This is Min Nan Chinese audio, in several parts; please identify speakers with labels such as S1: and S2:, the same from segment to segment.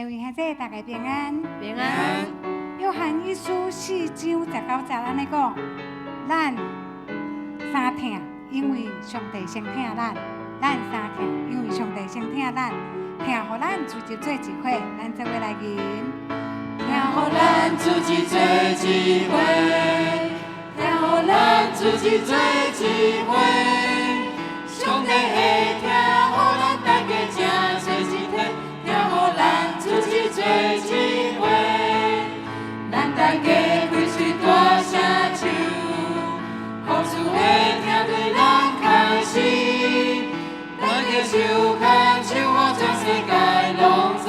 S1: 各位兄弟，大家平安。
S2: 平安。
S1: 約翰一書四章十九節按呢講，咱三疼，因為上帝先疼咱；咱三疼，因為上帝先疼咱。疼予咱組織做一伙，咱做伙來吟。
S3: 疼予咱組織做一伙，疼予咱組織做一伙。上帝的疼，予咱大家誠做一體，疼予咱組織做一伙。咱大家開喙大聲唱，服事的疼對咱開始。大家手牽手，予全世界攏知，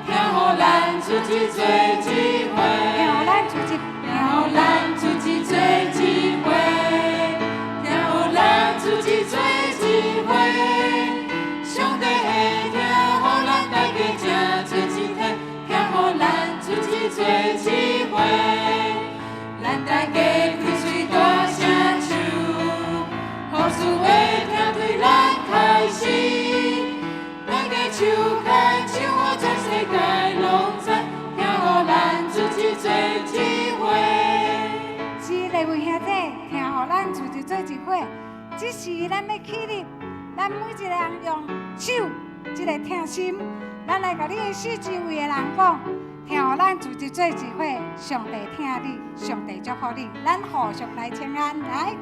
S3: 疼予咱組織做一伙。
S1: 疼予咱組織，
S3: 疼予咱組織做一伙，疼予咱組織做一伙。上帝的疼，予咱大家誠做一體，疼予咱組織做一伙。咱大家開喙大聲唱，服事的疼對咱開始。大家手牽手，予全世界攏知，疼予咱組織做一伙。
S1: 是各位兄弟，疼予咱組織做一伙。這時咱欲起立，咱每一個人用手這个疼心，咱來共你的四周圍的人講，疼予咱組織做一伙，上帝疼你，上帝祝福你，咱互相來請安來。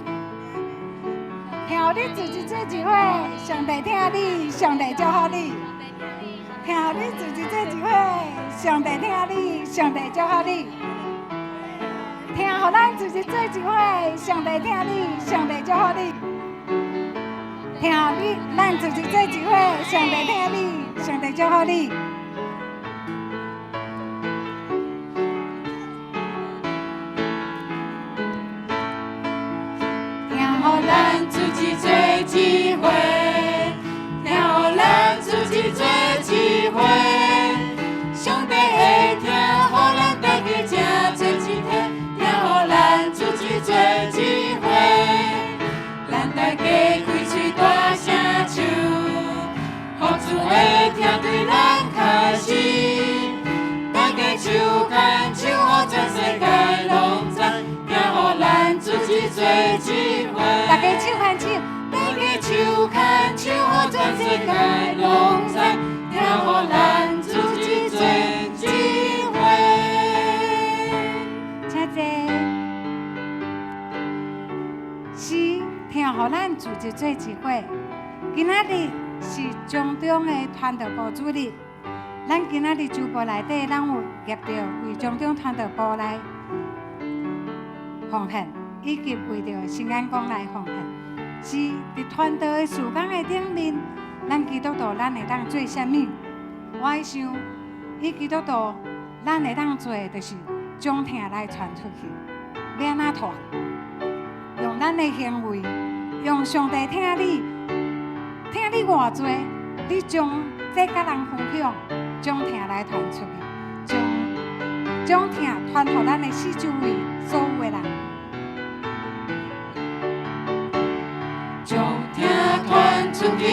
S1: 疼予你組織做一伙，上帝疼你，上帝祝福你。疼予你組織做一伙，上帝疼你，上帝祝福你。疼予咱組織做一伙，上帝疼你，上帝祝福你。疼予你，咱組織做一伙，上帝疼你，上帝祝福你。
S3: 疼予咱組織做一伙，疼予咱組織做一伙。上帝的疼，予咱大家誠做一體，疼予咱組織做一伙。咱大家開喙大聲唱，服事的疼對咱開始。大家手牽手，予全世界攏知，疼予咱組織做一伙。
S1: 大家手牽手，
S3: 大家手牽手，予全世界攏知，疼予咱組織做一伙。
S1: 請坐。是疼予咱組織做一伙。今仔日是將中的傳道部主日，咱今仔日周報內底，咱有挾著為將中傳道部來奉獻，以及為著新安宮來奉獻。是佇傳道的事工的頂面，咱基督徒咱會當做啥物？我想，以基督徒咱會當做的，就是將疼來傳出去。欲按怎傳？用咱的行為，用上帝疼你，疼你偌濟，你將這佮人分享，將疼來傳出去，將疼傳予咱的四周圍所有的人。
S3: 將疼傳出去，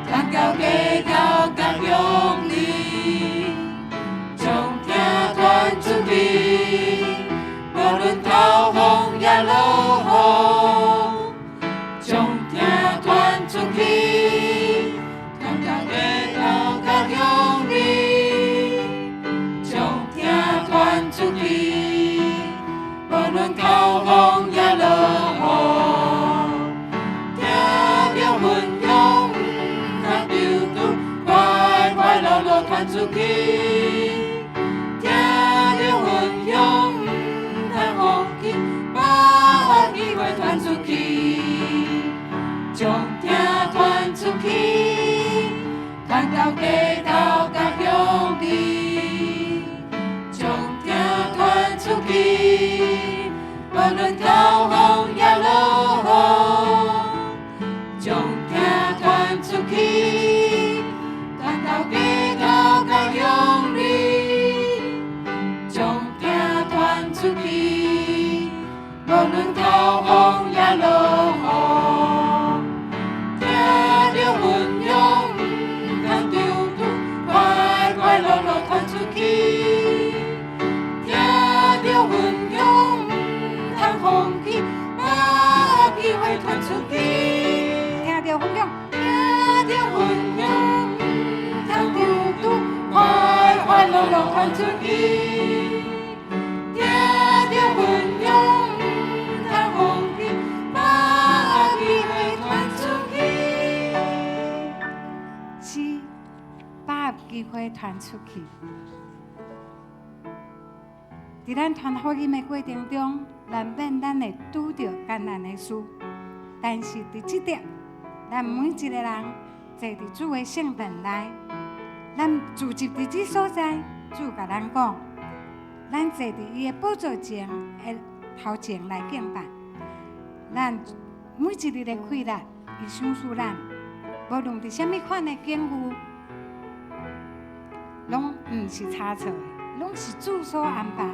S3: 傳到街頭佮鄉里，將疼傳出去，無論透風抑落雨，將疼傳出去，傳到街頭佮鄉里，將疼傳出去，無論透風抑落雨，聽著分享，毋通丟丟，快快樂樂傳出去。聽著分享，毋通放棄，把握機會傳出去，將疼傳出去，傳到街頭佮鄉里，將疼傳出去，無論透風抑落雨，將疼傳出去，傳到街頭佮鄉里，將疼傳出去，無論透風抑落雨，聽著分享，毋通丟丟，快快樂去。
S1: 聽著分享，
S3: 聽著分享，毋通丟拄，快快樂樂傳出去。聽著分享，毋通放棄，把握機會傳出去。
S1: 是把握機會傳出去。佇咱傳福音的過程中，難免咱會拄著艱難的事，但是佇這點，咱每一個人坐佇主的聖殿內，咱聚集佇這所在，主共咱講，咱坐佇伊的寶座前的頭前來敬拜，咱每一日的氣力，伊賞賜咱，無論佇啥物款的境遇，攏毋是差錯的，攏是主所安排的。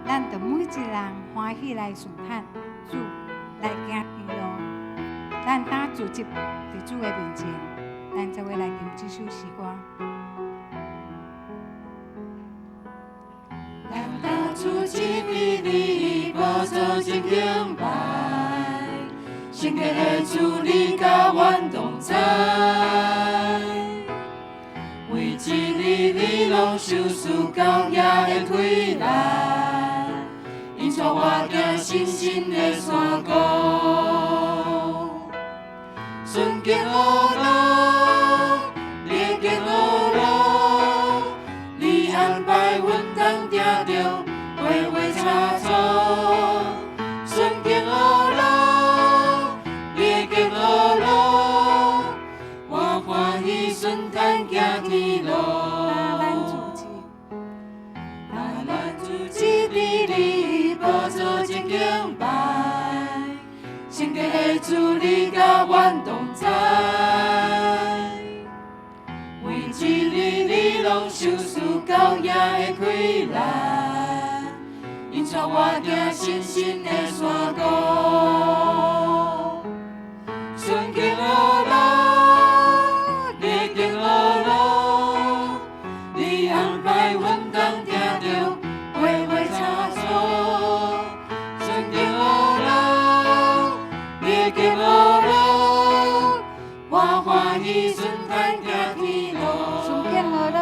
S1: 咱著每一個人歡喜來順嘆主來行天路，咱當聚集佇主的面前，咱做伙來吟這首詩歌。
S3: 咱當聚集佇你寶座前敬拜，聖潔的主你佮阮同在，為這日你攏受賜到遐的氣力，引帶我行信心的山谷，順境惡路，逆境惡路，你安排阮通聽著話話差錯。順境惡路，逆境惡路，我歡喜順坦行天路。
S1: 咱聚集，
S3: 咱聚集佇你寶座前敬拜，聖潔的主你佮阮同在，為這日你攏受賜到遐的氣力，引帶我行信心的山谷，順境惡路，逆境惡路，你安排阮通聽著話話差錯，順境惡路，逆境惡路，我歡喜順坦行天路。
S1: 順境惡路，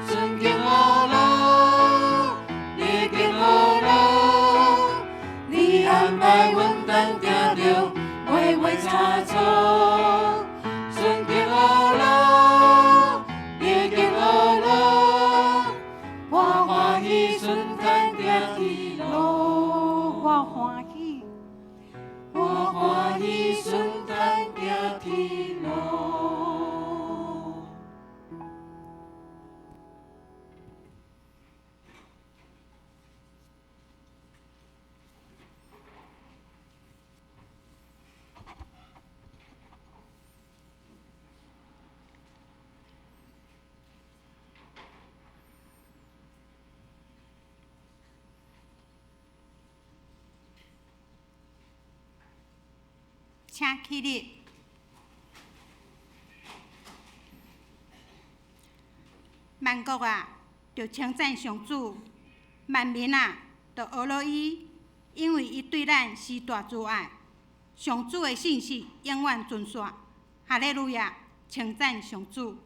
S3: 順境惡路，逆境惡路，你安排阮通聽著話話差錯，順境惡路，逆境惡路，我歡喜順坦行天路。
S1: 我歡喜，
S3: 我歡喜順坦行天路。
S2: 請起立。萬國啊，著稱讚上主；萬民啊，著學樂伊，因為伊對咱施大慈愛。上主的信實永遠存續。哈利路亞，稱讚上主。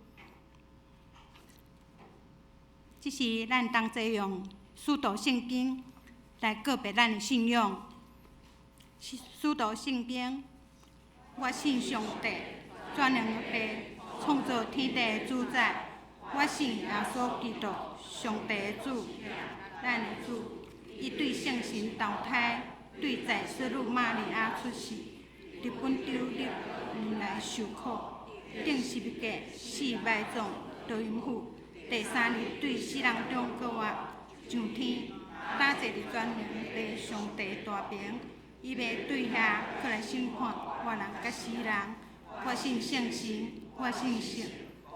S2: 這是咱同齊用使徒聖經來告白咱的信仰。使徒聖經，我信上帝，全能的父，創造天地的主宰。我信耶穌基督，上帝的子，咱的主。伊對聖神投胎，對在聖女瑪利亞出世，佇本丟立來受苦，釘十字架，死埋葬，落陰府。第三日對死人中復活，上天，搭坐佇全能父上帝大爿。伊欲對遐閣來審判活人佮死人。我信聖神，我信聖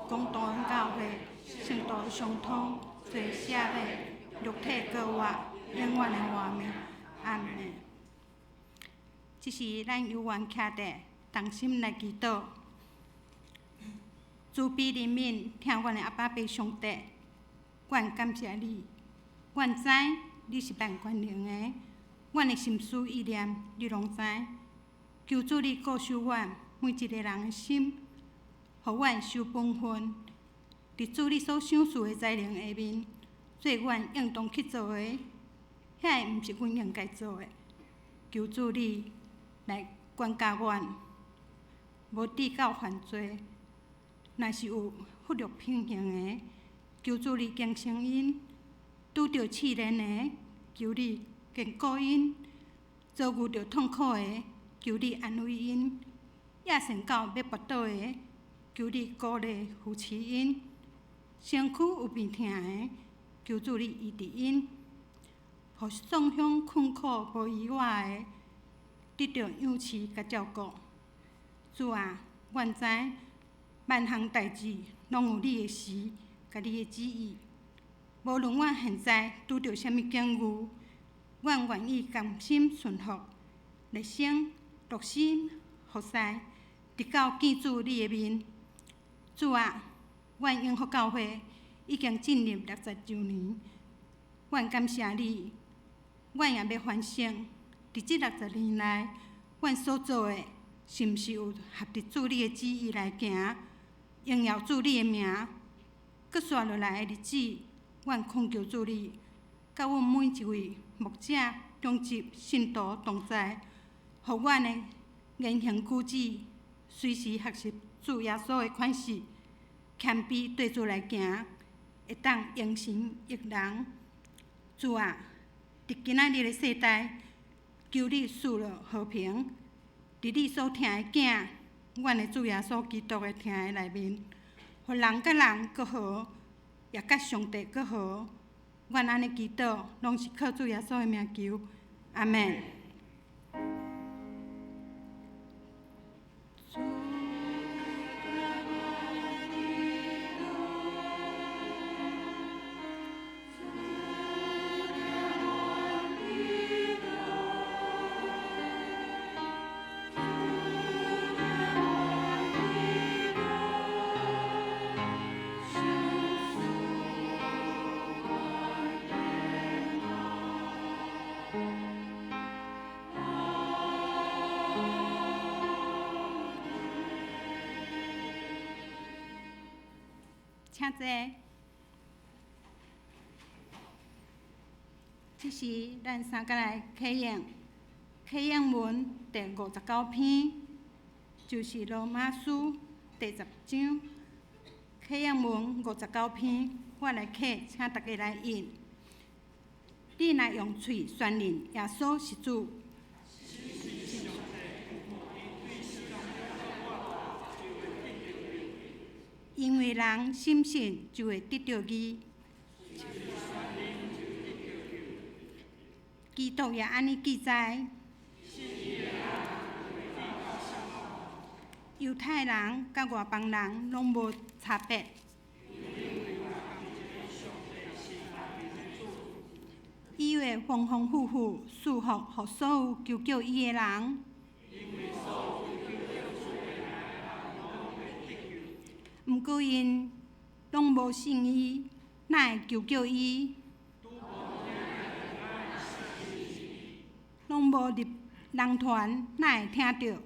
S2: 公道的教會，聖徒相通，罪赦免，肉體復活，永遠的活命。阿們。這是咱有緣徛佇同心來祈禱，慈悲憐憫，疼阮的阿爸父上帝，阮感謝你，阮知你是萬全能的，阮的心思意念你攏知，求主你顧守阮每一个人的心，予阮守本分，佇主你所賞賜的才能下面，做阮應當去做的，遐个毋是阮應該做的。求主你來管教阮，無致到犯罪。若是有忽略品行的，求主你更新𪜶；拄著試煉的，求你堅固𪜶；遭遇著痛苦的，求你安慰𪜶；野神到欲跋倒的，求你鼓勵扶持𪜶；身軀有病疼的，求主你醫治𪜶；予創傷困苦無愉快的，得著養賜佮照顧。主啊，阮知萬項代誌攏有你的時，佮你的旨意。無論阮現在拄著啥物境遇，阮願意甘心順服，熱心、熱心服侍，直到見主你的面。主啊，阮永福教會已經進入60週年，阮感謝你，阮也欲反省，佇這60年來，阮所做的，是毋是有合佇主你的旨意來行，榮耀主你的名？閣紲落來的日子，阮懇求主你，佮阮每一位牧者、長執、信徒同在，予阮的言行舉止隨時學習主耶穌的款式，謙卑對主來行，會當榮神益人。主啊，佇今仔日的世代，求你賜落和平，佇你所疼的囝，阮的主耶穌基督的疼的內面，予人佮人閣和，也佮上帝閣和。阮按呢祈禱，攏是靠主耶穌的名求，阿們。請坐。這時，咱三個來啟應，啟應文第59篇，就是羅馬書第十章。啟應文59篇，我來啟，請大家來應。你若用喙宣認耶穌是主，因為人深信就會得著義。基督也按呢記載。猶太人佮外邦人攏無差別。伊會豐豐富富賜福予所有求叫伊的人。毋過𪜶攏無信伊，哪會求叫伊？攏無入人團，哪會聽著？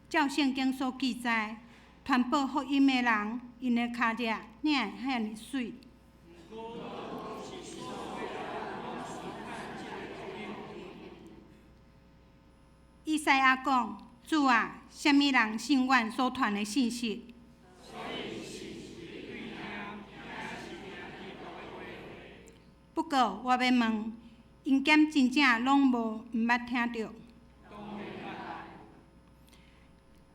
S2: 照聖經所記載，傳報福音的人，𪜶的跤跡哪會遐爾媠？以賽亞講：主啊，啥物人信阮所傳的信息？不過我欲問，𪜶敢真正攏無毋捌聽著？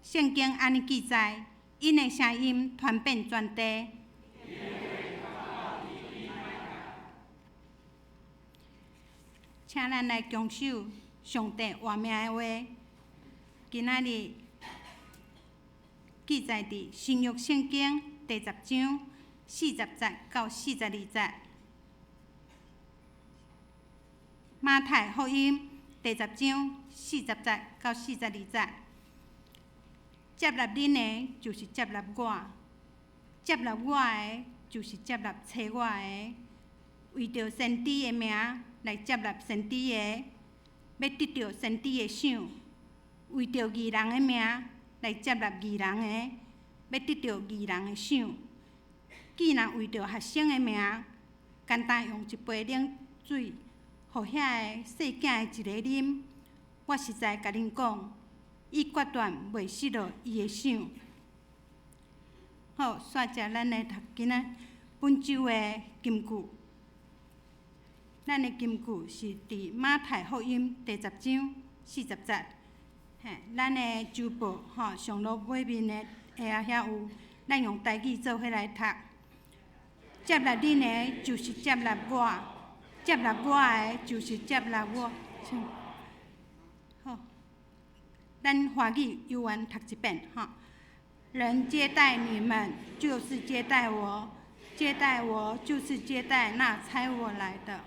S2: 聖經按呢記載，𪜶的聲音傳遍全地。請咱來強守上帝活命的話。今仔日記載佇新約聖經第十章40節到42節，馬太福音第十章40節到42節。接納恁的，就是接納我；接納我的，就是接納差我的。為著先知的名來接納先知的，欲得著先知的賞。為著義人的名來接納義人的，欲得著義人的賞。既若為著學生的名，甘當用一杯冷水，予遐个細囝的一个啉，我實在共恁講，伊決斷袂失落伊的賞。好，煞接咱來讀今仔本週的金句。咱的金句是佇馬太福音第十章四十節。嘿，咱的週報吼上路尾面的下遐有，咱用台語做伙來讀。接納恁的，就是接納我；接納我的，就是接納我。好，咱華語猶原讀一遍吼。人接待你們，就是接待我；接待我，就是接待那差我來的。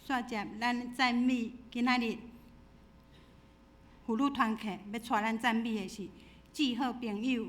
S2: 煞接咱讚美今仔日婦女團契欲帶咱讚美的是至好朋友。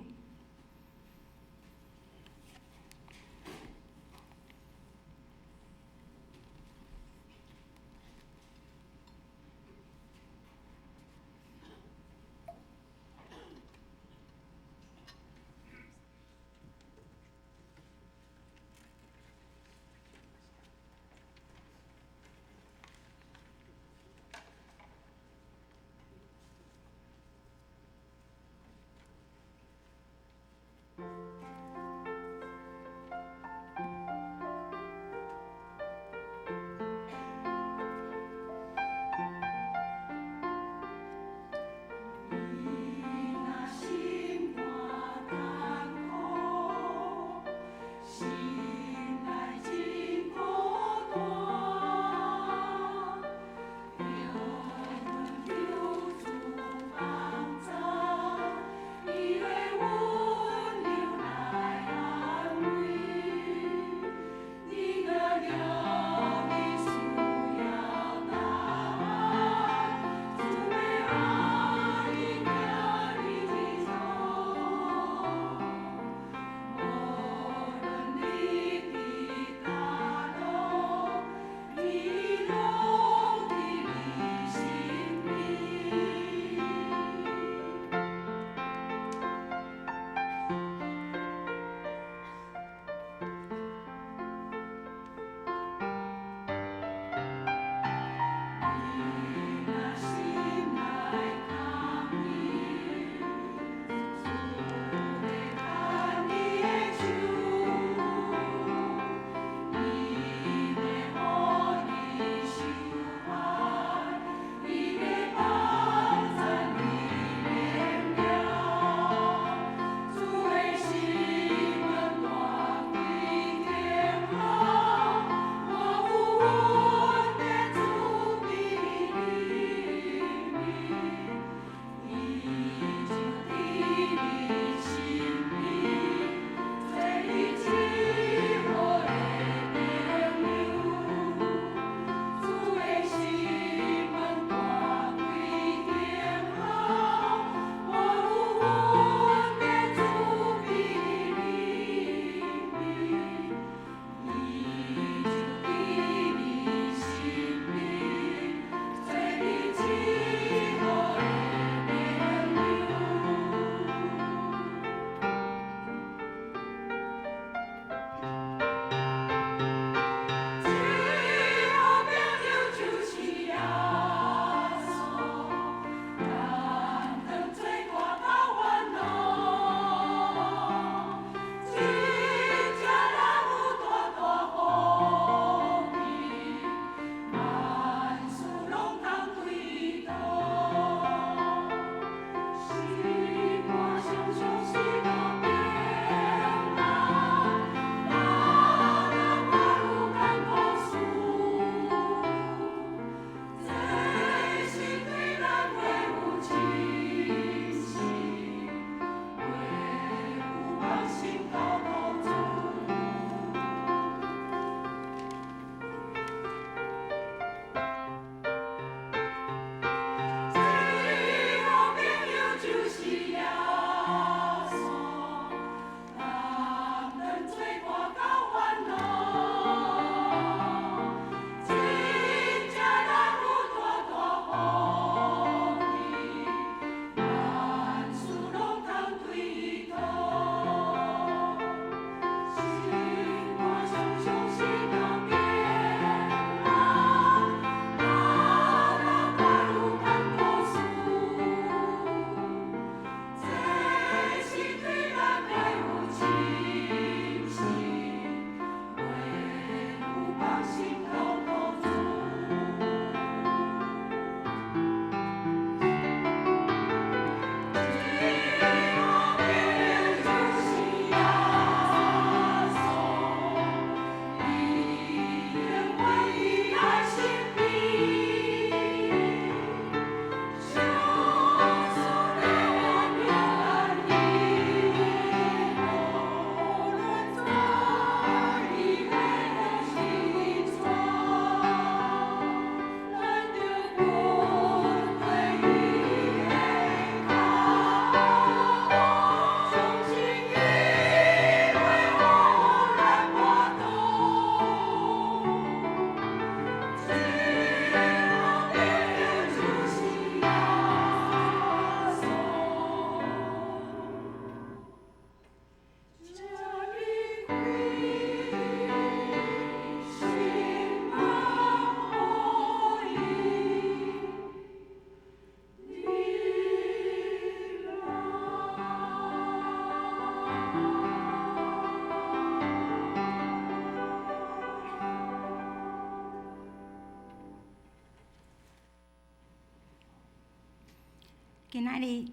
S2: 今仔日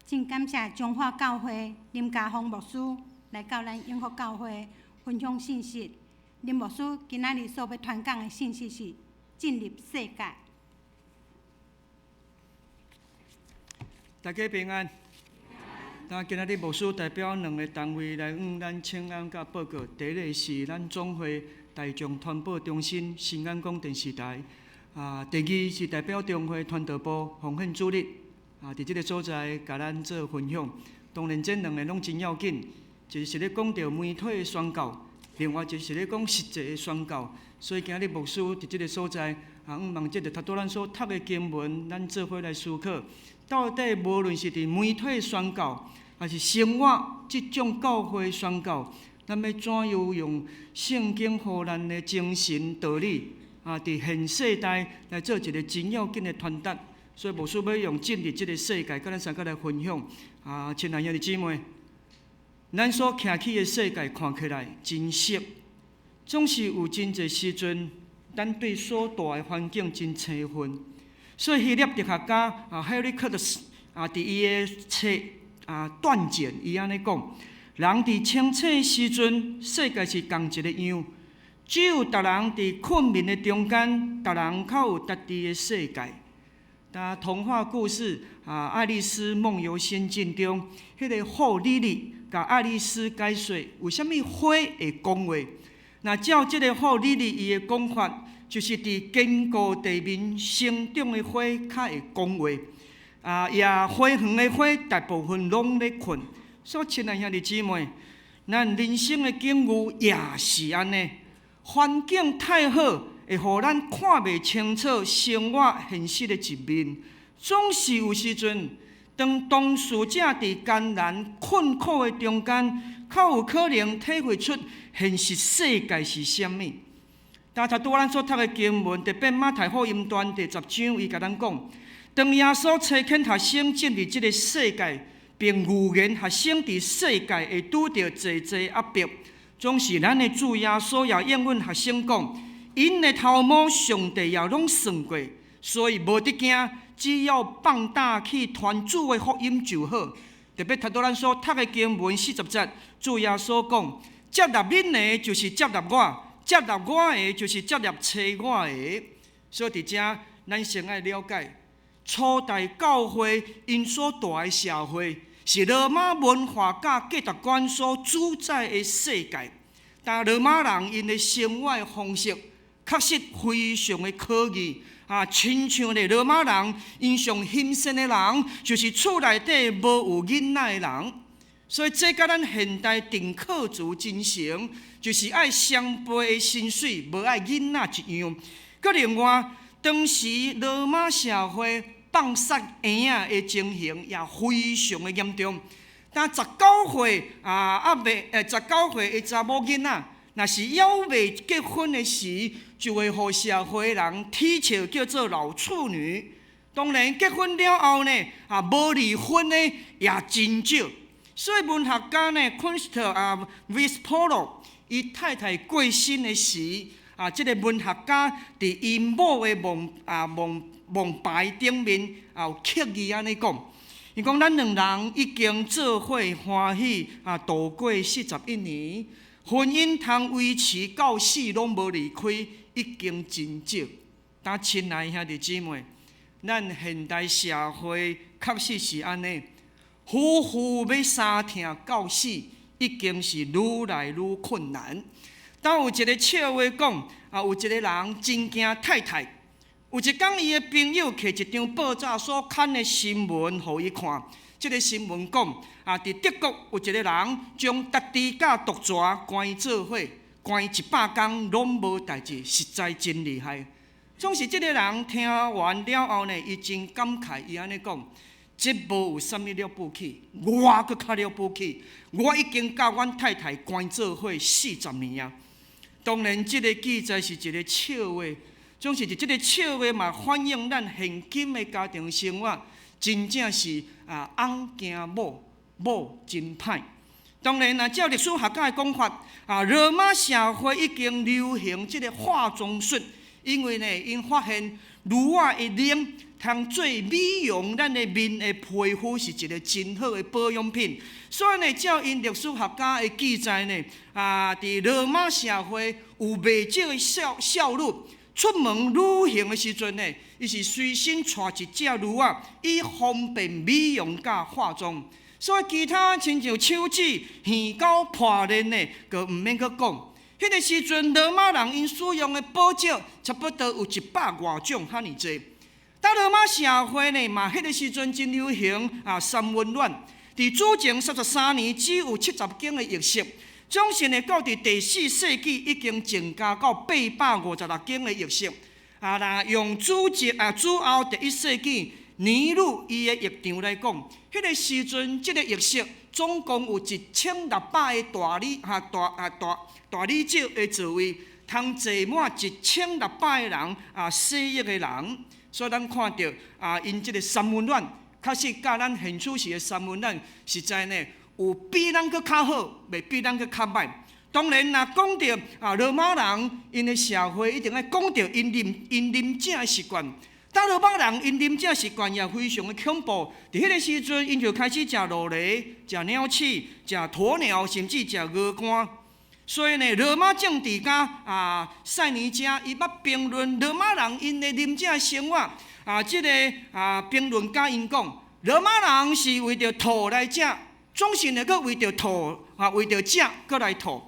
S2: 真感謝彰化教會林家峰牧師來到咱永福教會分享信息。林牧師今仔日所欲傳講的信息是進入世界。
S4: 大家平安。那今仔日牧師代表兩個單位來向咱請安佮報告。第一个是咱總會大眾傳播中心新眼光電視台。第二是代表中會傳道部奉獻主日。佇這个所在共咱做分享。當然，這兩个攏真要緊，一个是咧講著媒體的宣教，另外一个是咧講實際的宣教。所以今日牧師佇這个所在，向望藉著頭拄咱所讀的經文，咱做伙來思考，到底無論是佇媒體宣教，抑是生活這種教會宣教，咱欲怎樣用聖經予咱的精神道理，佇現世代來做一个真要緊的傳達。所以牧師欲用進入這个世界，佮咱相共來分享。親愛兄弟姊妹，咱所徛起的世界看起來真實，總是有真濟時陣，咱對所蹛的環境真青昏。所以希臘哲學家赫里克特斯佇伊的冊斷簡，伊按呢講：人佇清醒的時陣，世界是仝一个樣；只有逐人佇睏眠的中間，逐人較有家己的世界。但童話故事啊，《愛麗絲夢遊仙境》中，彼个狐狸哩共愛麗絲解說為啥物花會講話。若照這个狐狸哩伊的講法，就是佇堅固地面生長的花較會講話。也花園的花大部分攏咧睏。所以，親愛兄弟姊妹，咱人生的境遇也是按呢，環境太好，會予咱看袂清楚生活現實的一面，總是有時陣，當當事者佇艱難困苦的中間，較有可能體會出現實世界是啥物。但頭拄仔咱所讀的經文，特別馬太福音傳第十章，伊共咱講，當耶穌差遣學生進入這个世界，並預言學生佇世界會拄著濟濟壓迫，總是咱的主耶穌也應允學生講。𪜶的頭毛，上帝也攏算過，所以無得驚，只要放膽去傳主的福音就好。特別頭拄咱所讀的經文四十節，主耶穌講：接納恁的，就是接納我；接納我的，就是接納差我的。所以佇遮，咱先愛了解，初代教會𪜶所蹛的社會，是羅馬文化佮價值觀所主宰的世界。但羅馬人𪜶的生活方式，確實非常的可疑啊！親像咧羅馬人，𪜶上欣羨的人，就是厝內底無有囡仔的人。所以這佮咱現代定課族精神，就是愛雙倍的薪水，無愛囡仔一樣。閣另外，當時羅馬社會放殺嬰仔的情形也非常的嚴重。但19歲啊，猶未19歲的查某囡仔，若是猶未結婚的時，就會予社會人恥笑叫做老處女。當然結婚了後呢，無離婚的也真少。所以文學家呢，昆斯特維斯波羅，伊太太過身的時，這个文學家佇伊某的墓牌頂面有刻意按呢講，伊講咱兩人已經做伙歡喜度過41年。婚姻通維持到死攏無離開，已經真少。但親愛兄弟姊妹，咱現代社會確實是按呢，夫婦欲相疼到死，已經是愈來愈困難。但有一个笑話講，有一个人真驚太太。有一工，伊的朋友提一張報紙所刊的新聞予伊看。這个新聞講，佇德國有一个人將家己佮毒蛇關做伙，關100工攏無代誌，實在真厲害。總是這个人聽完了後呢，伊真感慨，伊按呢講：這無有啥物了不起，我閣較了不起。我已經佮阮太太關做伙40年啊。當然，這个記載是一个笑話，總是佇這个笑話嘛反映咱現今的家庭生活。真正是翁驚某，某真歹。當然，若照歷史學家的講法，羅馬社會已經流行這个化妝術，因為呢，𪜶發現驢仔的奶，通做美容咱的面的皮膚是一个真好的保養品。所以呢，照𪜶歷史學家的記載呢，佇羅馬社會有袂少的少女出門旅行的時陣呢，伊是隨身帶一隻驢仔，以方便美容佮化妝。所以其他親像手指、耳溝破裂呢，閣毋免閣講。彼个時陣，羅馬人𪜶使用的寶石差不多有一百外種，遐爾濟。當羅馬社會呢，嘛彼个時陣真流行三溫暖。佇主前33年，只有70間的浴室，總是呢到佇第四世紀已經增加到856間的浴室。若用主前主後第一世紀尼祿伊的浴場來講，彼个時陣這个浴室總共有1600個大理哈大啊大大理石的座位，通坐滿1600個人洗浴的人。所以咱看著𪜶這个三溫暖，確實佮咱現處時的三溫暖，實在呢有比咱閣較好，袂比咱閣較䆀。當然，若講著羅馬人𪜶的社會，一定愛講著𪜶啉食的習慣。當羅馬人𪜶啉食習慣也非常的恐怖。佇彼个時陣，𪜶就開始食鱸鱺、食鳥鼠、食鴕鳥，甚至食鵝肝。所以呢，羅馬政治家塞尼加伊捌評論羅馬人𪜶的啉食生活這个評論家𪜶講，羅馬人是為著吐來食，總是呢閣為著吐為著食閣來吐。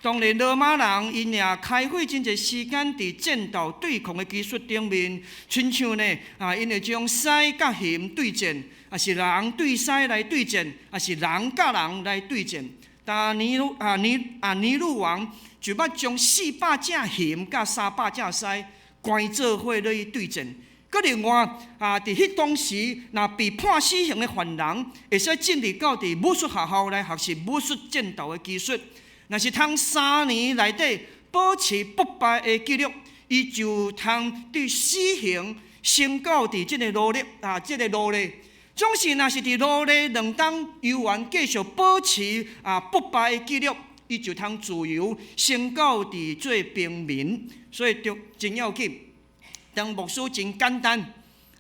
S4: 當然，羅馬人𪜶也開費真濟時間佇戰鬥對抗的技術頂面，親像呢𪜶會將獅佮熊對戰，抑是人對獅來對戰，抑是人佮人來對戰。但尼祿王就捌將400隻熊佮300隻獅關做伙落去對戰。閣另外佇彼當時，若被判死刑的犯人，會使進入到佇武術學校來學習武術戰鬥的技術。若是通3年內底保持不敗的紀錄，伊就通對死刑升到佇這個奴隸這個奴隸。總是若是佇奴隸2冬猶原繼續保持不敗的紀錄，伊就通自由升到佇做平民。所以就真要緊。當牧師真簡單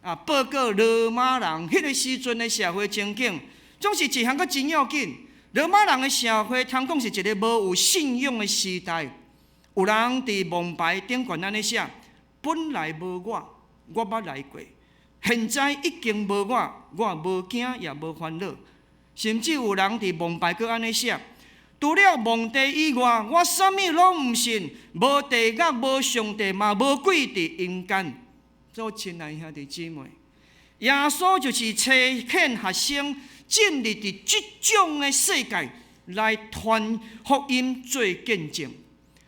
S4: 報告羅馬人彼個時陣的社會情景，總是一項閣真要緊。羅馬人的社會，通講是一个無有信仰的時代。有人佇墓牌頂懸按呢寫：本來無我，我捌來過；現在已經無我，我無驚也無煩惱。甚至有人佇墓牌閣按呢寫：除了墓地以外，我啥物攏毋信，無地獄，無上帝，嘛無鬼佇陰間。所以，親愛兄弟姊妹，耶穌就是差遣學生進入佇這種的世界來傳福音做見證。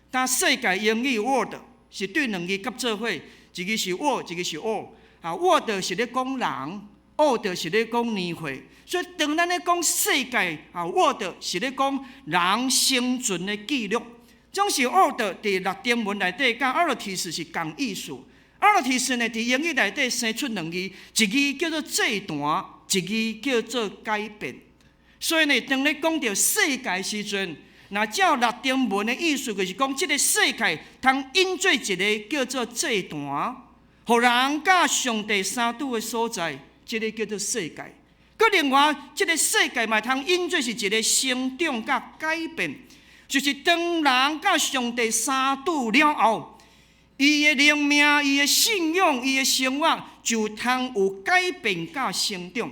S4: 但世界英語 world 是對兩字夾做伙，一个是 world，一个是 old。World 是咧講人，old 是咧講年歲。所以當咱咧講世界world 是咧講人生存的記錄。總是 old 佇拉丁文內底佮 artes 是仝意思。Artes 呢，佇英語內底生出兩字，一字叫做祭壇，一字叫做改變。所以呢，當咧講著世界時陣，若照拉丁文的意思，就是講這个世界通引做一个叫做祭壇，予人佮上帝相拄的所在，這个叫做世界。閣另外，這个世界嘛通引做是一个成長佮改變，就是當人佮上帝相拄了後，伊的靈命、伊的信仰、伊的生活，就通有改變佮成長。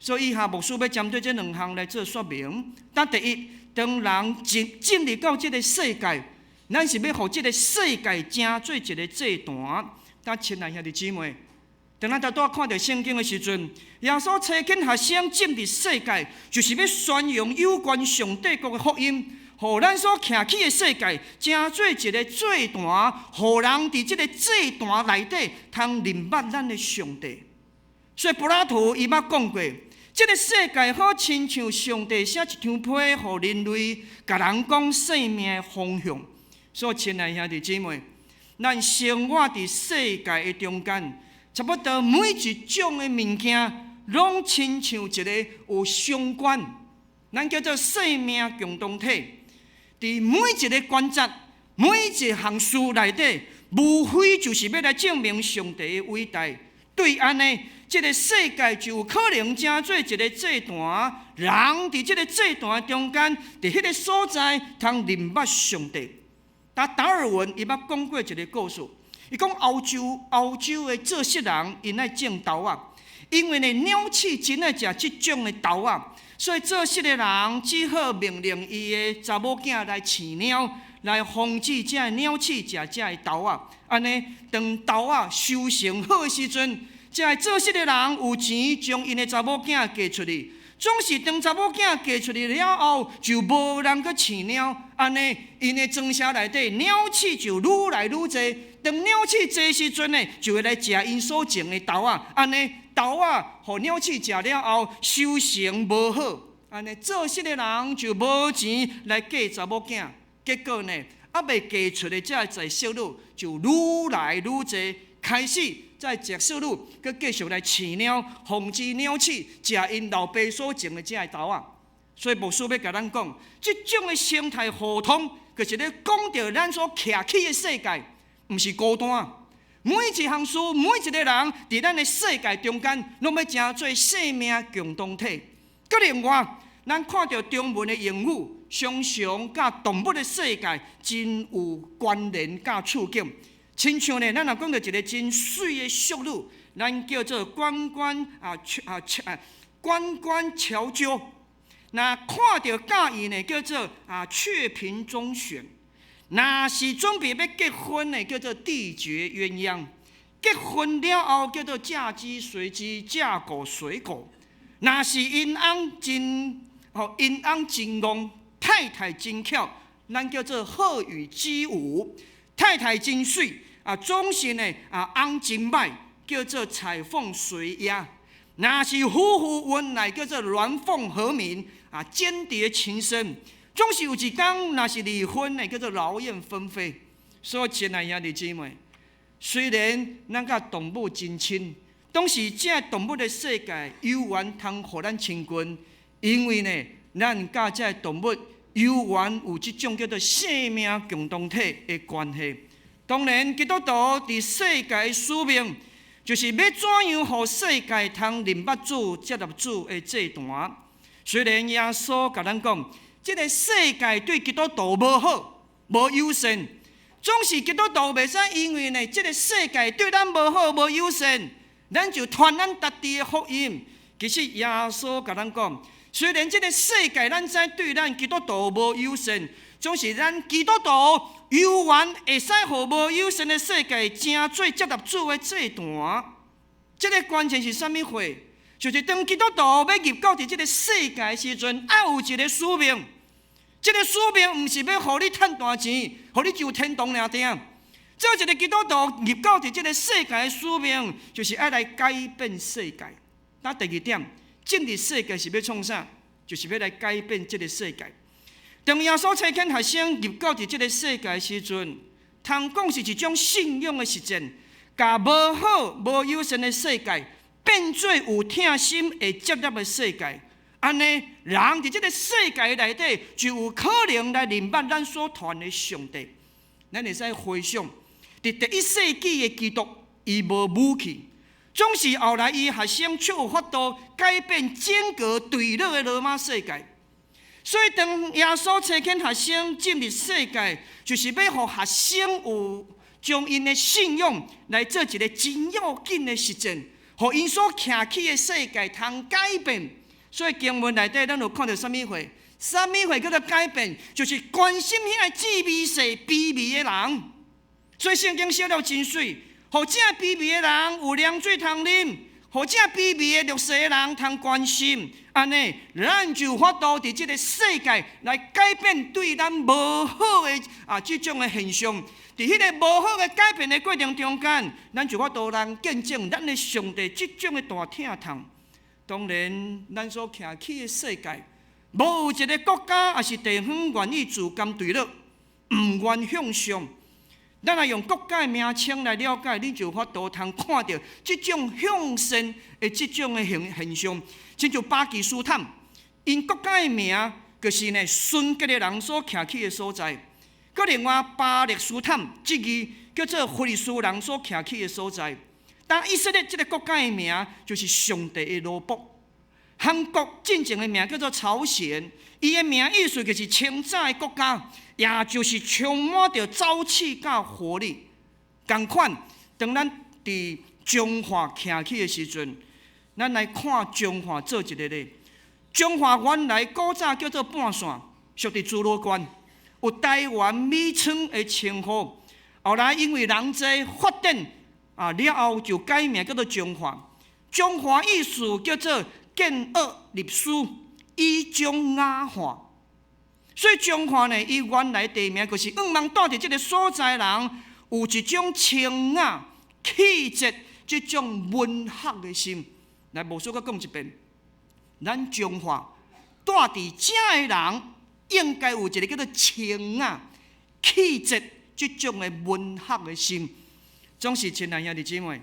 S4: 所以，以下牧師欲針對這兩項來做說明。但第一，當人進入到這个世界，咱是欲予這个世界成做一个祭壇。但親愛兄弟姊妹，當咱拄拄看著聖經的時陣，耶穌差遣學生進入世界，就是欲宣揚有關上帝國的福音，予咱所徛起的世界，成做一个祭壇，予人佇這个祭壇內底通認捌咱的上帝。所以柏拉圖伊捌講過，這个世界好親像上帝寫一張批，予人類共人講生命的方向。所以，親愛兄弟姊妹，咱生活佇世界的中間，差不多每一種的物件，攏親像一个有相關，咱叫做生命共同體。佇每一个關節、每一項事內底，無非就是欲來證明上帝的偉大。對按呢，這个世界就有可能成做一个祭壇，人佇這个祭壇中間，佇彼个所在通認捌上帝。但達爾文伊捌講過一个故事，伊講歐洲的做穡人，𪜶愛種豆仔，因為呢鳥鼠真愛食這種的豆仔，所以做穡的人只好命令伊的查某囝來飼貓，來防止這个鳥鼠食這个豆仔。按呢，當豆仔收成好的時陣，這个做穡的人有錢將𪜶的查某囝嫁出去。總是當查某囝嫁出去了後，就無人閣飼貓，按呢，𪜶的莊舍內底鳥鼠就愈來愈濟。當鳥鼠濟時陣呢，就會來食𪜶所種的豆仔。按呢，豆仔予鳥鼠食了後，收成無好，按呢，做穡的人就無錢來嫁查某囝。結果呢，猶未嫁出的這个在室女就愈來愈濟，開始這個宅室女閣繼續來飼貓，防止鳥鼠食𪜶老爸所種的這个豆仔。所以牧師欲共咱講，這種的生態互通，就是咧講著咱所徛起的世界，毋是孤單。每一項事，每一个人，佇咱的世界中間，攏欲成做生命共同體。閣另外，咱看著中文的用語，常常佮動物的世界真有關聯佮處境。親像呢，咱若講著一个真媠的俗語，咱叫做關關啊啊啊關關雛鳩。若看著佮意呢，叫做啊雀屏中選。若是準備欲結婚的，叫做締結鴛鴦。結婚了後叫做嫁雞隨雞，嫁狗隨狗。若是𪜶翁真吼，𪜶翁真戇，太太真巧，咱叫做鶴羽雞舞。太太真媠啊，總是呢啊翁真䆀，叫做彩鳳隨鴨。若是夫婦恩愛，叫做鸞鳳和鳴啊，鶼鰈情深。總是有一工，若是離婚的，叫做勞燕分飛。所以，親愛兄弟姊妹，雖然咱佮動物真親，當時這動物的世界有緣通予咱親近，因為呢，咱佮這動物有緣有這種叫做生命共同體的關係。當然，基督徒佇世界的使命，就是欲怎樣予世界通認捌主、接納主的祭壇。雖然耶穌共咱講，這个世界對基督徒無好、無友善，總是基督徒袂使因為呢，這个世界對咱無好、無友善，咱就傳咱家己的福音。其實耶穌共咱講，雖然這个世界咱知對咱基督徒無友善，總是咱基督徒猶原會使予無友善的世界成做接納主的祭壇。這个關鍵是啥物貨？就是當基督徒欲入到佇這个世界的時陣，愛有一个使命。這个使命毋是欲予你趁大錢，予你上天堂爾爾。做一个基督徒入到佇這个世界的使命，就是愛來改變世界。那第二點，進入世界是欲創啥？就是欲來改變這个世界。當耶穌差遣學生入到佇這个世界的時陣，通講是一種信仰的實踐，共無好、無友善的世界變做有疼心會接納的世界。按呢，人佇這个世界內底就有可能來認捌咱所傳的上帝。咱會使回想，佇第一世紀的基督，伊無武器，總是後來伊學生卻有法度改變整個墜落的羅馬世界。所以，當耶穌差遣學生進入世界，就是欲予學生有將𪜶的信仰來做一个真要緊的實踐，予𪜶所徛起的世界通改變。所以經文內底，咱有看著啥物貨？啥物貨叫做改變？就是關心彼个至微細、卑微的人。所以聖經寫了真媠，予這卑微的人有涼水通啉，予這卑微的弱勢的人通關心。按呢，咱就有法度佇這个世界來改變對咱無好的啊這種的現象。佇彼个無好的改變的過程中間，咱就有法度來見證咱的上帝這種的大疼痛。當然，咱所徛起的世界，無一个國家抑是地方願意自甘墜落，毋願向上。咱若用國家的名稱來了解，你就有法度通看著這種向善的這種的現象。親像巴基斯坦，𪜶國家的名就是呢純潔的人所徛起的所在。閣另外巴勒斯坦，這字叫做非利士人所徛起的所在。但以色列這个國家的名就是上帝的奴僕。韓國進前的名叫做朝鮮，伊的名意思就是清早的國家，也就是充滿著朝氣佮活力。仝款，當咱佇彰化徛起的時陣，咱來看彰化做一个例。彰化原來古早叫做半線，屬佇諸羅縣，有台灣米倉的稱呼。後來因為人濟發展了後就改名叫做彰化。彰化意思叫做建惡立書，以彰雅化。所以彰化呢，伊原來地名就是向望住佇這个所在人有一種清雅氣節，這種文學的心。來，牧師閣講一遍，咱彰化住佇遮的人，應該有一个叫做清雅氣節這種的文學的心。總是親愛兄弟姊妹，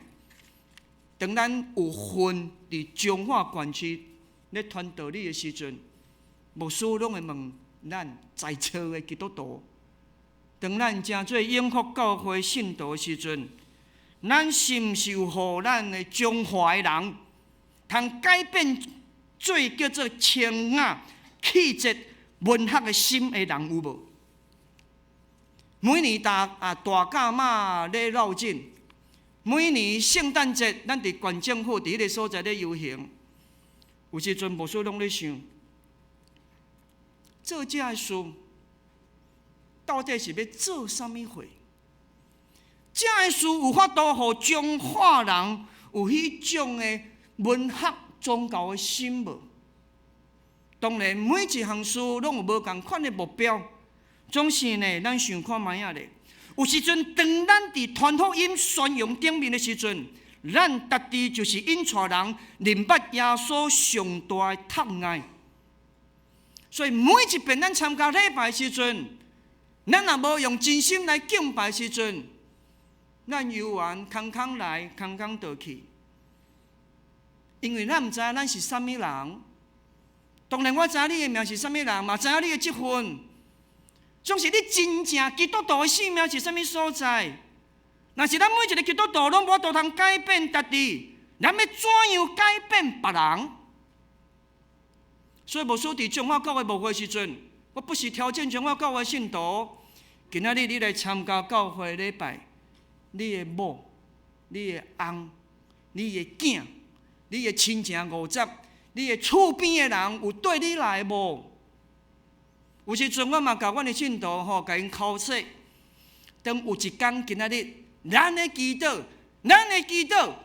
S4: 當咱有份佇彰化縣區咧傳道理的時陣，牧師攏會問咱在座的基督徒，當咱成做永福教會信徒的時陣，咱是毋是有予咱的彰化的人，通改變做叫做清雅氣節文學的心的人有無？每年大甲媽咧繞境，每年聖誕節，咱佇縣政府佇彼个所在咧遊行，有時陣牧師攏咧想，做這个事到底是欲做啥物貨？這个事有法度予彰化人有彼種的文學宗教的心無？當然，每一項事攏有無仝款的目標。總是呢，咱想看覓仔咧。有時陣，當咱佇傳福音宣揚頂面的時陣，咱家己就是引帶人認捌耶穌上大的疼愛。所以每一遍咱參加禮拜的時陣，咱若無用真心來敬拜的時陣，咱猶原空空來，空空倒去。因為咱毋知影咱是啥物人。當然我知影你的名是啥物人，嘛知影你的職分。總是你真正基督徒的生命是啥物所在？若是咱每一个基督徒攏無法度通改變家己，咱欲怎樣改變別人？所以牧師佇彰化教會牧會時陣，我不時挑戰彰化教會信徒。今仔日你來參加教會禮拜，你的某、你的翁、你的囝、你的親情五十、你的厝邊的人有綴你來無？有時陣我嘛共阮的信徒吼，共𪜶考試。當有一工今仔日，咱的祈禱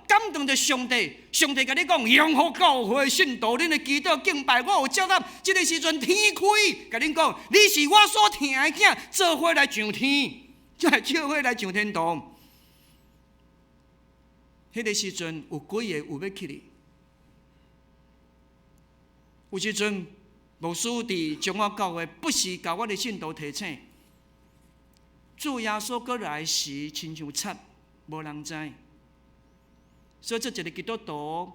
S4: 感動著上帝，上帝共你講，永福教會信徒，恁的祈禱敬拜，我有接納。這个時陣天開，共恁講，你是我所疼的囝，做伙來上天，做伙來上天堂。彼个時陣有幾个有欲起哩？有時陣。牧師佇彰化教會不時共阮的信徒提醒：主耶穌閣來時，親像賊，無人知。所以，做一个基督徒，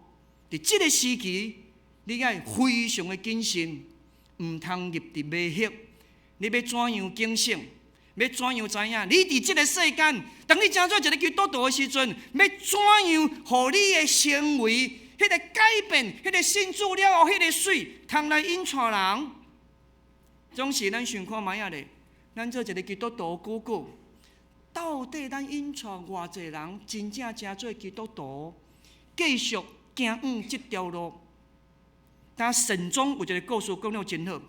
S4: 佇這个時期，你愛非常的謹慎，毋通入佇迷惑。你欲怎樣警醒？欲怎樣知影？你佇這个世間，當你成做一个基督徒的時陣，欲怎樣予你的行為？彼个改變，彼个信主了後，彼个水通來引帶人，總是咱想看覓仔咧。咱做一个基督徒，久久，到底咱引帶偌濟人真正成做基督徒，繼續行往這條路？但神宗有一个故事講了真好，